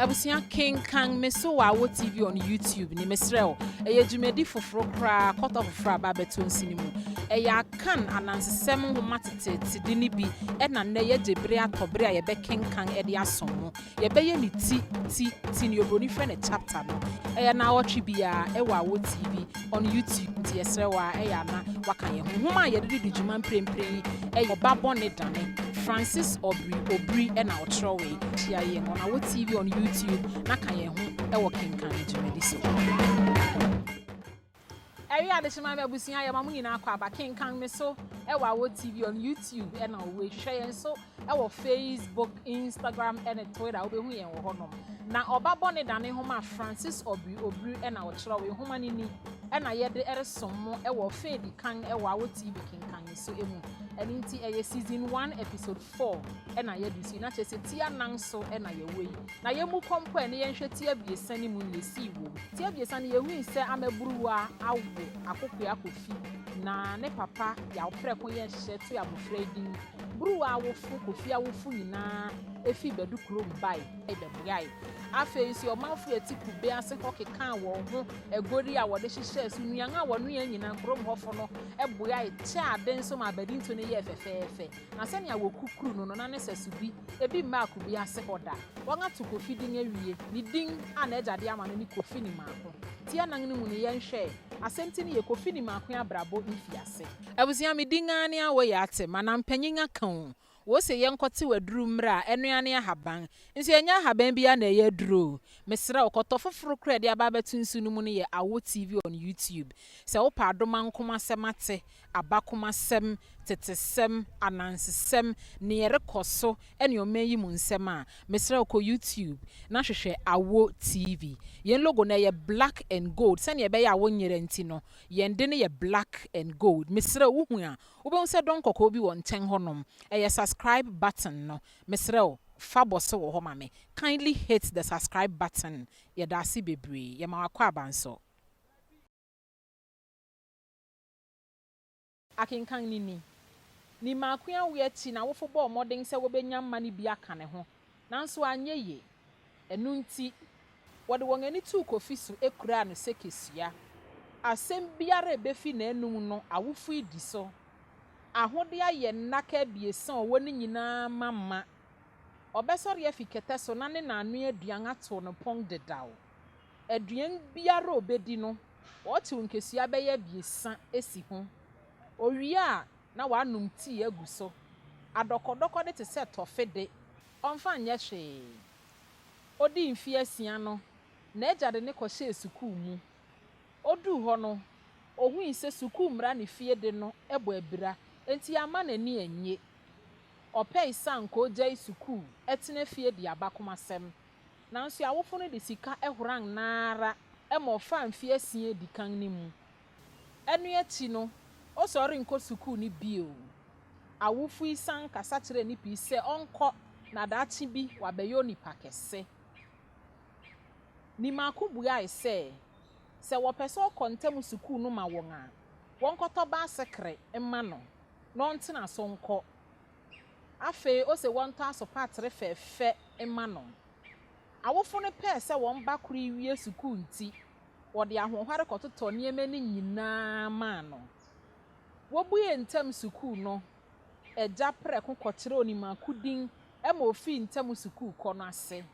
Abusua kenkan me so wɔ Awɔ TV on YouTube ni mesrɛ wo. Ɛyɛ dwumadi foforo koraa, kɔtɔ foforo a aba abɛto nsi no mu. Ɛyɛ Akan anansesɛm nhoma teteete de no bi na nnɛ yɛagye bere atɔ bere a yɛbɛkenkan de asom mo. Yɛbɛyɛ no ti, ti, ti, nea obroni frɛ no chapter no. Ɛyɛ naawɔtwe biara ɛwɔ Awɔ TV on YouTube nti yɛsrɛ wo ara ɛyɛ a na woaka yɛn ho. Nhoma a yɛde redi dwuma mprempren yi yɛ Ɔba Bɔne Dane, Francis Aubrey Obiri na ɔkyerɛwee. Hyia yɛn on Awɔ TV on YouTube na ka yɛn ho wɔ Kenkan dwumadi so. Ɛyɛ adehyema me abusua yɛma mo nyinaa kɔ aba kenkan me so ɛwɔ Awɔ TV on YouTube ɛna ɔwɔ hwehwɛ yɛn so ɛwɔ Facebook, Instagram ɛne Twitter wobɛhu yɛn wɔ hɔnom. Na Ɔba Bɔne Dane nhoma a Francis Aubrey Obiri ɛna ɔkyerɛwee nhoma no ni ɛna yɛde ɛresom mo ɛwɔ ɔfã edi kan ɛwɔ Awɔ TV kenkan me so emu. Ɛno nti ɛyɛ season one episode four ɛna yɛadu so yi na kyerɛ sɛ ti anan so ɛna yɛwɔ yi. Na yɛmmu kɔ mpo ɛ ne yɛnhwɛ ti abiɛsa no mu nea esii wom. Ti abiɛsa no yehui sɛ Amaburuwa awo akokoaa Kofi na ne papa Yaw Prɛko yɛɛ nhyehyɛe too abofra yi din. Buruwa awofo, Kofi awofo nyinaa fii Badu kurom bae bɛboae. Afei nso ɔmanfo a ɛte kube ase hɔ kekaa wɔn ho aguodi a wɔde hyehyɛɛ so, nnuan a wɔnoae nyinaa kurom hɔfo no boae kyɛɛ ade nso ma abadinto no yɛɛ fɛfɛɛfɛ. Na sɛnea wɔkukuru no no, na ne sɛso bi, ebi mmaa kube ase hɔ da. Wɔato Kofi din awie. Ne din a n'agya de ama no ne Kofi Nimako. Ti anan no mu no, yɛnhwɛ ɛ. Asɛmti no yɛ Kofi Nimako abrabɔ mfiase. Abusua, me din ara ne Awoye Ate, Manampanyin aka o. Wose yɛnkɔtew aduru mmra a, ɛno ara ne ahaban. Nso ɛnyɛ ahaban biara na ɛyɛ aduru o. Mesrɛ wo, kɔtɔ foforo koraa a yɛde aba abɛto nsu no mu no yɛ Awo TV on YouTube. Sɛ wopɛ adomankomasɛm ate, abakomasɛm, tetesɛm, anansesɛm, nea ɛrekɔ so ne ɔman yi mu nsɛm a, mesrɛ wo kɔ YouTube na hwehwɛ Awo TV. Yɛn logo no ɛyɛ black and gold, sɛnea ɛbɛyɛ a wonyera nti no, yɛn de no yɛ black and gold. Mesrɛ wo, wuhu a, wobɛhu sɛ dɔn kɔkɔɔ bi wɔ nkyɛn hɔnom, ɛyɛ subscribe button no. Mesrɛ wo, fa bɔ so wɔ hɔ ma me. Kindly hit the subscribe button. Yɛda ase bebree. Yɛma wo akwaaba nso. Akenkan no ni. Ne mmaako awo akyi n'awofo bɔɔ mmɔden sɛ wobenya mma no bi aka ne ho, nanso anyɛ yie. Ɛno nti, wɔde wɔn ani too Kofi so kuraa no sɛ kesua. Asɛm biara a ebefi n'anom no, awofo yi di so. Ahode ayɛ nnaka abiɛsa a ɔwɔ no nyinaa ma ma. Ɔbɛsɔre afi kɛtɛ so na ne na anoa aduan atow no pon dedaw. Aduan biara a obedi no, ɔtew nkesua bɛyɛ abiɛsa si ho. Owie a, na wanom tii agu so. Adɔkɔdɔkɔ de te sɛ tɔfe de, ɔmfa nyɛ hwee. Odii mfe asia no, n'agya de no kɔhyɛɛ sukuu mu. Oduu hɔ no, ohui sɛ sukuu mmara ne fie de no bɔ abira, enti amma n'ani annye. Ɔpɛe sɛ anka ogyae sukuu tena fie de abakomasɛm. Nanso awofo no de sika horan no ara ma ɔfaa mfe asia a edi kan no mu. Ɛno akyi no, ose ɔrenkɔ sukuu no bio. Awofo yi san kasa kyerɛɛ no pii sɛ ɔnkɔ na daakye bi wabɛyɛ onipa kɛse. Nimako buae sɛ, sɛ wɔpɛ sɛ ɔkɔ ntam sukuu no ma wɔn a, wɔnkɔtɔ basekre mma no na ɔntena so nkɔ. Afei ose wɔntɔ asopatere fɛfɛ mma no. Awofo no pɛe sɛ wɔn ba koro yi wie sukuu nti, wɔde ahoɔhare kɔtotɔɔ nneɛma no nyinaa maa no. Wobuee ntam sukuu no, agya prɛko kɔkyerɛw Nimako din ma ofii ntam sukuukɔ no ase.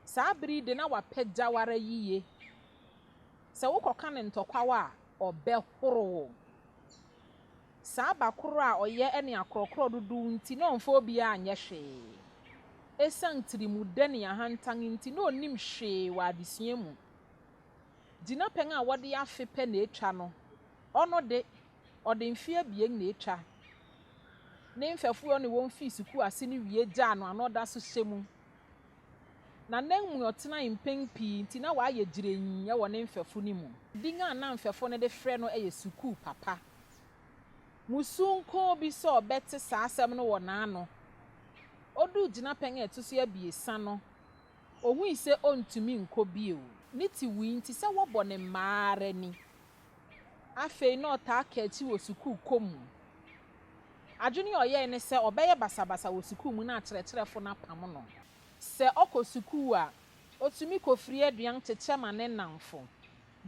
Saa bere yi de na wapagyaw ara yiye. Sɛ wokɔka no ntɔkwaw a, ɔbɛhoro wo. Saa ba koro a ɔyɛ ne akorɔkorɔ dodow nti na ɔmfa obiara nyɛ hwee. Esiane tirimudɛ ne ahantan nti na onnim hwee wɔ adesua mu. Gyinapɛn a wɔde afe pɛ na etwa no, ɔno de, ɔde mfe abien na etwa. Ne mfɛfo a ɔne wɔn fii sukuu ase no wie gyaa no a na ɔda so hyɛ mu. N'ananmu a ɔtenae mpɛn pii nti na wayɛ gyirenyi wɔ ne mfɛfo no mu. Din a na mfɛfo no de frɛ no yɛ Sukuu Papa. Musu nko obi sɛ ɔbɛte saa asɛm no wɔ n'ano. Oduu gyinapɛn a ɛto so abiɛsa no, ohui sɛ ontumi nkɔ bio. Ne ti wui nti sɛ wɔbɔ no mmaa ara ni. Afei na ɔtaa ka akyi wɔ sukuu kɔ mu. Adwene a ɔyɛe ne sɛ ɔbɛyɛ basabasa wɔ sukuu mu na akyerɛkyerɛfo no apam no. Sɛ ɔkɔ sukuu a, otumi kofiri aduan kyekyɛ ma ne nnamfo.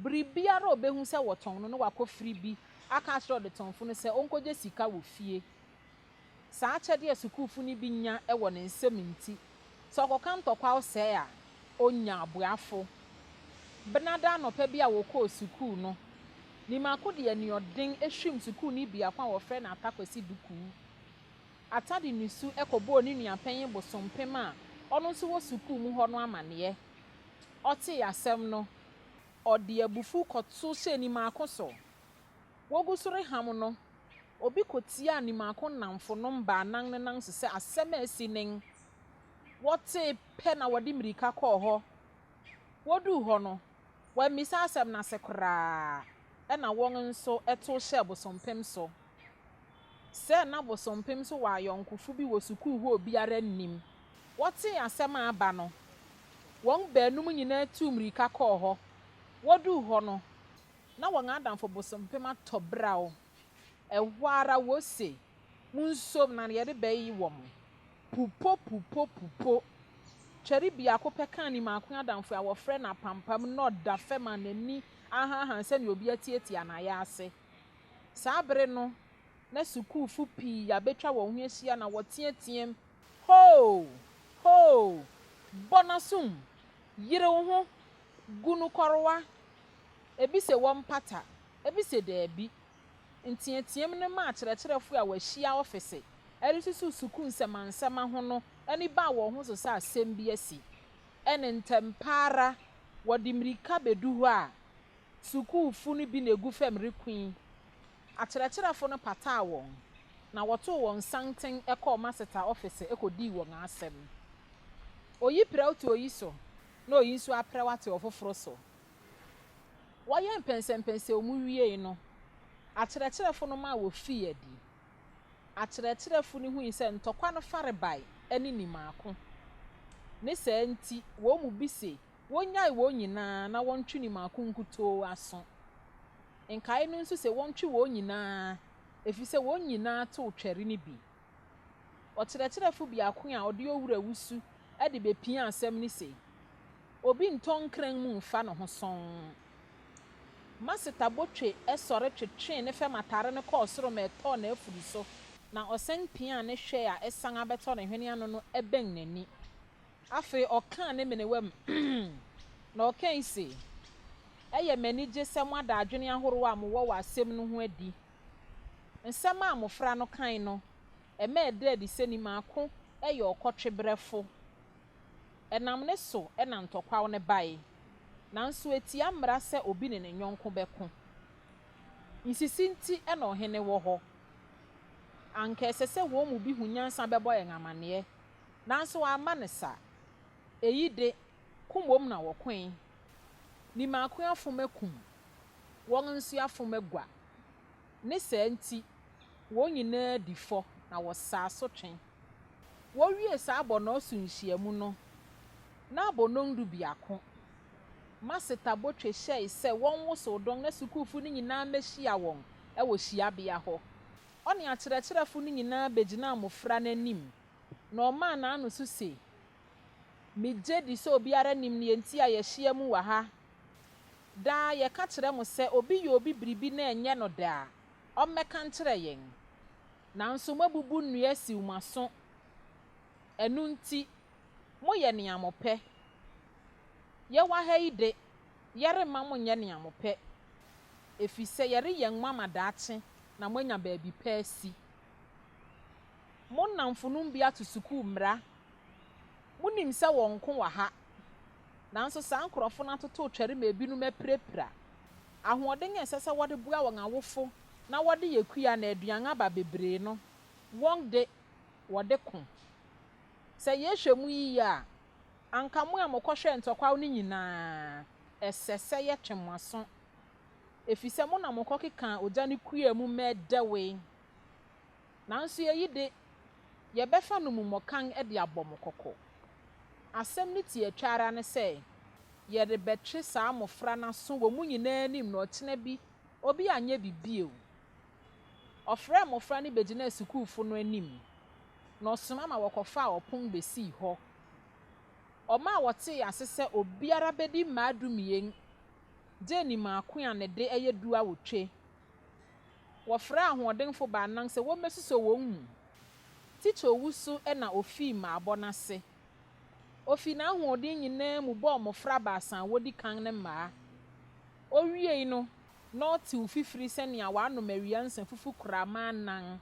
Biribiara a obehu sɛ wɔtɔn no na wakɔfiri bi aka akyerɛ ɔdetɔnfo no sɛ onkogye sika wɔ fie. Saa akyɛde a sukuufo no bi nya wɔ ne nsam nti, sɛ ɔkɔka ntɔkwaw sɛɛ a, onya aboafo. Benada anɔpa bi a wɔkɔɔ sukuu no, Nimako de anuɔden hwim sukuuni biako a wɔfrɛ no Atta Kwasi Dukuu. Atta de nusu kɔbɔɔ ne nuapanyin Bosompem a ɔno nso wɔ sukuu mu hɔ no amanneɛ. Ɔtee asɛm no, ɔde abufuw kɔtow hyɛɛ Nimako so. Wogu so reham no, obi kotiaa Nimako nnamfonom baanan no nan so sɛ asɛm a asi nen. Wɔtee pɛ na wɔde mmirika kɔɔ hɔ. Woduu hɔ no, wɔammisa asɛm no ase koraa, ɛnna wɔn nso tow hyɛɛ Bosompem so. Sɛ na Bosompem nso wɔ ayɔnkofo bi wɔ sukuu hɔ a obiara nnim. Wɔtee asɛm a aba no, wɔn baanum nyinaa tuu mmirika kɔɔ hɔ. Woduu hɔ no, na wɔn adamfo Bosompem atɔ beraw. Ɛhɔ ara wose, Munsom na yɛde bɛyi wɔn. Pupo, pupo, pupo. Twɛre biako pɛ kaa Nimako adamfo a wɔfrɛ no Apampam na ɔda fam a n'ani ahanhan sɛnea obi atiatia n'ayaase. Saa bere no, na sukuufo pii abetwa wɔn ho ahyia na wɔteɛteɛm, Hoo! Hoo! Bɔ n'asom! Yere wo ho! Gu no kɔrewa! Ebi se wɔmpata, ebi se daabi. Nteɛteɛm no maa akyerɛkyerɛfo a wɔahyia ɔfese resusuw sukuu nsɛmansɛma ho no ani baa wɔn ho so sɛ asɛm bi asi. Ɛnne ntɛmpa ara wɔde mmirika bedu hɔ a sukuufo no bi na egu fam reko yi. Akyerɛkyerɛfo no pataa wɔn, na wɔtoo wɔn santen kɔɔ maseta ɔfese kodii wɔn asɛm. Oyi prɛw te oyi so, na oyi nso aprɛw ate ɔfoforo so. Wɔyɛɛ mpɛnsɛmpɛnsɛwmu wiei no, akyerɛkyerɛfo no maa wofii adi. Akyerɛkyerɛfo no hui sɛ ntɔkwa no farebae ne Nimako. Ne saa nti, wɔn mu bi se wonnyae wɔn nyinaa na wɔntwe Nimako nkutoo aso. Nkae no nso se wɔntwe wɔn nyinaa efisɛ wɔn nyinaa tow twɛre no bi. Ɔkyerɛkyerɛfo biako a ɔde owura wusu de bepiaa asɛm no se, Obi ntɔ nkran mu mfa ne ho sɔnn. Maseta Botwe sɔre twetwee ne fam atare no kɔɔ soro ma ɛtɔɔ n'afuru so, na ɔsan piaa ne hwɛ a asian abɛtɔ ne hwene ano no bɛn n'ani. Afei ɔkaa ne menewam na ɔkae se, Ɛyɛ me anigye sɛ moada adwene ahorow a mowɔ wɔ asɛm no ho adi. Nsɛm a mmofra no kae no, ɛma ɛda adi sɛ Nimako yɛ ɔkɔtwebrɛfo. Ɛnam ne so na ntɔkwaw no bae. Nanso etia mmara sɛ obi ne ne yɔnko bɛko. Nsisi nti na ɔhene wɔ hɔ. Anka ɛsɛ sɛ wɔn mu bi hu nyansa bɛbɔ yɛn amanneɛ, nanso wɔamma no sa. Eyi de, ko mmom na wɔkoe. Nimako afom akum, wɔn nso afom agua. Ne saa nti, wɔn nyinaa di fɔ na wɔsa asotwe. Wowiee saa bɔnnɔɔ so nhyiam no, na abɔ nnɔndu biako. Maseta Botwe hyɛe sɛ wɔnwosow dɔn na sukuufo no nyinaa mmehyia wɔn wɔ hyiabea hɔ. Ɔne akyerɛkyerɛfo no nyinaa begyinaa mmofra no anim, na ɔmaa n'ano so se, Migye di sɛ obiara nim nea enti a yɛahyia mu wɔ ha. Daa yɛka kyerɛ mo sɛ obi yɛ obi biribi na ɛnyɛ no dɛ a, ɔmmɛka nkyerɛ yɛn. Nanso moabubu nnua asiw mo aso. Ɛno nti, moyɛ nea mopɛ. Yɛwɔ ha yi de, yɛremma monyɛ nea mopɛ, efisɛ yɛreyɛn mo ama daakye na moanya baabi pa asi. Mo nnamfonom bi ato sukuu mmara. Munim sɛ wɔnko wɔ ha. Nanso saa nkurɔfo no atotow twɛre ma ebinom apirapira. Ahoɔden a ɛsɛ sɛ wɔde boa wɔn awofo na wɔde yɛ kua na aduan aba bebree no, wɔn de, wɔde ko. Sɛ yɛhwɛ mu yiye a, anka mo a mokɔhwɛɛ ntɔkwaw no nyinaa, ɛsɛ sɛ yɛtwe mo aso, efisɛ mo na mokɔkekaa ogya no kua mu ma ɛdɛwee. Nanso eyi de, yɛbɛfa no mu mmɔkan de abɔ mo kɔkɔ. Asɛm no tiatwa ara ne sɛ, yɛrebɛtwe saa mmofra no aso wɔ mo nyinaa anim na ɔkyena bi obi anyɛ bi bio. Ɔfrɛɛ mmofra no begyinaa sukuufo no anim, na ɔsoma ma wɔkɔfaa ɔpon besii hɔ. Ɔmaa wɔtee ase sɛ obiara bedi mmaa dumien, gye Nimaako a ne de yɛ 18. Wɔfrɛɛ ahoɔdenfo baanan sɛ wommesuso wɔn mu. Tikya Owusu na ofii mmaabɔ no ase. Ofii n'ahoɔden nyinaa mu bɔɔ mmofra baasa a wodi kan no mmaa. Owiei no, na ɔtew fifiri sɛnea wanom awia nsa fufu koramma anan.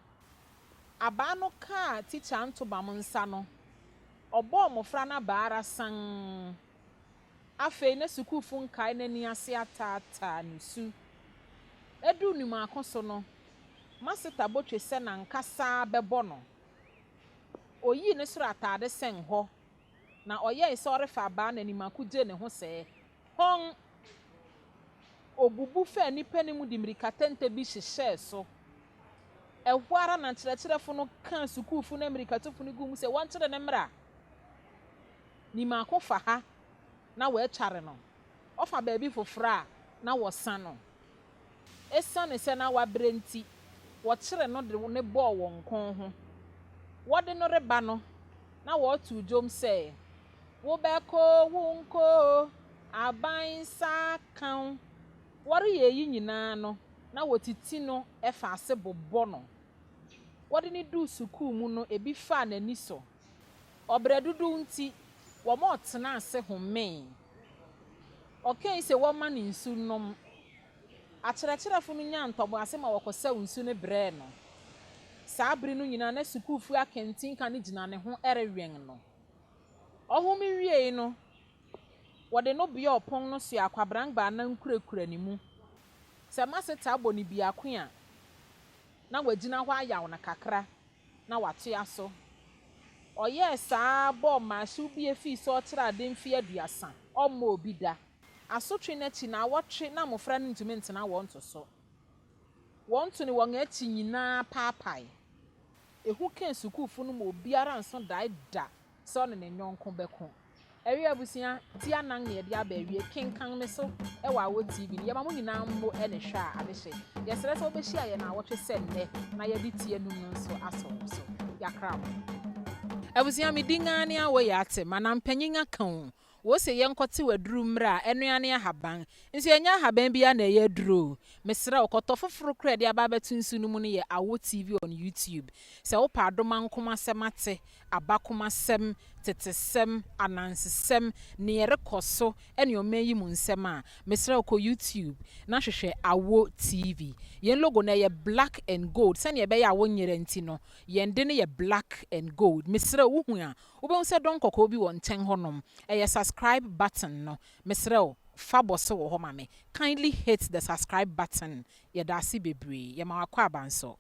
Abaa no kaa tikya Ntobam nsa no, ɔbɔɔ mmofra no abaa ara sann. Afei na sukuufo nkae no ani ase ataataa nusu. Eduu Nimaako so no, Maseta botwe sɛ n'ankasa bɛbɔ no. Oyii ne soro atade sɛn hɔ, na ɔyɛe sɛ ɔrefa abaa na Nimaako gyee ne ho sɛɛ, Hɔn! Obubu faa nnipa no mu de mmirikatɛntɛ bi hyehyɛɛ so. Ɛhɔ ara na nkyerɛkyerɛfo no kaa sukuufo no ammirikatufo no guu mu sɛ wɔnkyere no mmra. Nimaako fa ha na wɔatware no, ɔfa baabi foforo a, na wɔsa no. Esiane sɛ na wabrɛ nti, wɔkyeree no de no bɔɔ wɔn kɔn ho. Wɔde no reba no, na wɔreto dwom sɛ, Wobɛkɔ oo, wonkɔ oo, aban nsa aka wo. Wɔreyɛ eyi nyinaa no, na wɔtiti no fa ase bobɔ no. Wɔde no duu sukuu mu no, ebi faa n'ani so. Ɔbrɛ dodow nti, wɔma ɔtenaa ase homee. Ɔkae sɛ wɔmma no nsu nnom. Akyerɛkyerɛfo no nyaa ntɔboase ma wɔkɔsaw nsu no brɛɛ no. Saa bere no nyinaa na sukuufo akantinka no gyina ne ho rewɛn no. Ɔhome wiei no, wɔde no beaa ɔpon no so a akwabran baanan kurakura ne mu. Sɛ maseta bɔ no biako a, na wagyina hɔ ayaw no kakra na watoa so. Ɔyɛɛ saa ara bɔɔ mmaahyew bi efii sɛ ɔkyerɛ ade mfe 30, ɔmmɔɔ bi da. Asotwe no akyi naawɔtwe na mmofra no ntumi ntena wɔn to so. Wɔn to ne wɔn akyi nyinaa paapae. Ehu kaa sukuufo no ma obiara nso dae da sɛ ɔne ne yɔnko bɛko. Awie abusua, ti anan na yɛde aba awie. Kenkan me so wɔ Awɔ TV no. Yɛma mo nyinaa mmo ne hwɛ a adehye. Yɛsrɛ sɛ wobɛhyia yɛn naawɔtwe sɛ nnɛ na yɛde ti anum no nso asɔ wo so. Yɛakra mo. Abusua, me din ara ne Awɔ Yate, Manampanyin aka o. Wose yɛnkɔtew aduru mmra a, ɛno ara ne ahaban. Nso ɛnyɛ ahaban biara na ɛyɛ aduru o. Mesrɛ wo, kɔtɔ foforo koraa a yɛde aba abɛto nsu no mu no yɛ Awo TV on YouTube. Sɛ wopɛ adomankomasɛm ate, abakomasɛm, tetesɛm, anansesɛm, nea ɛrekɔ so ne ɔman yi mu nsɛm a, mesrɛ wo kɔ YouTube na hwehwɛ Awo TV. Yɛn logo no ɛyɛ black and gold, sɛnea ɛbɛyɛ a wonyera nti no, yɛn de no yɛ black and gold. Mesrɛ wo, wuhu a, Wobɛhu sɛ dɔn kɔkɔɔ bi wɔ nkyɛn hɔnom. Ɛyɛ subscribe button no. Mesrɛ wo, fa bɔ so wɔ hɔ ma me. Kindly hit the subscribe button. Yɛda ase bebree. Yɛma wo akwaaba nso.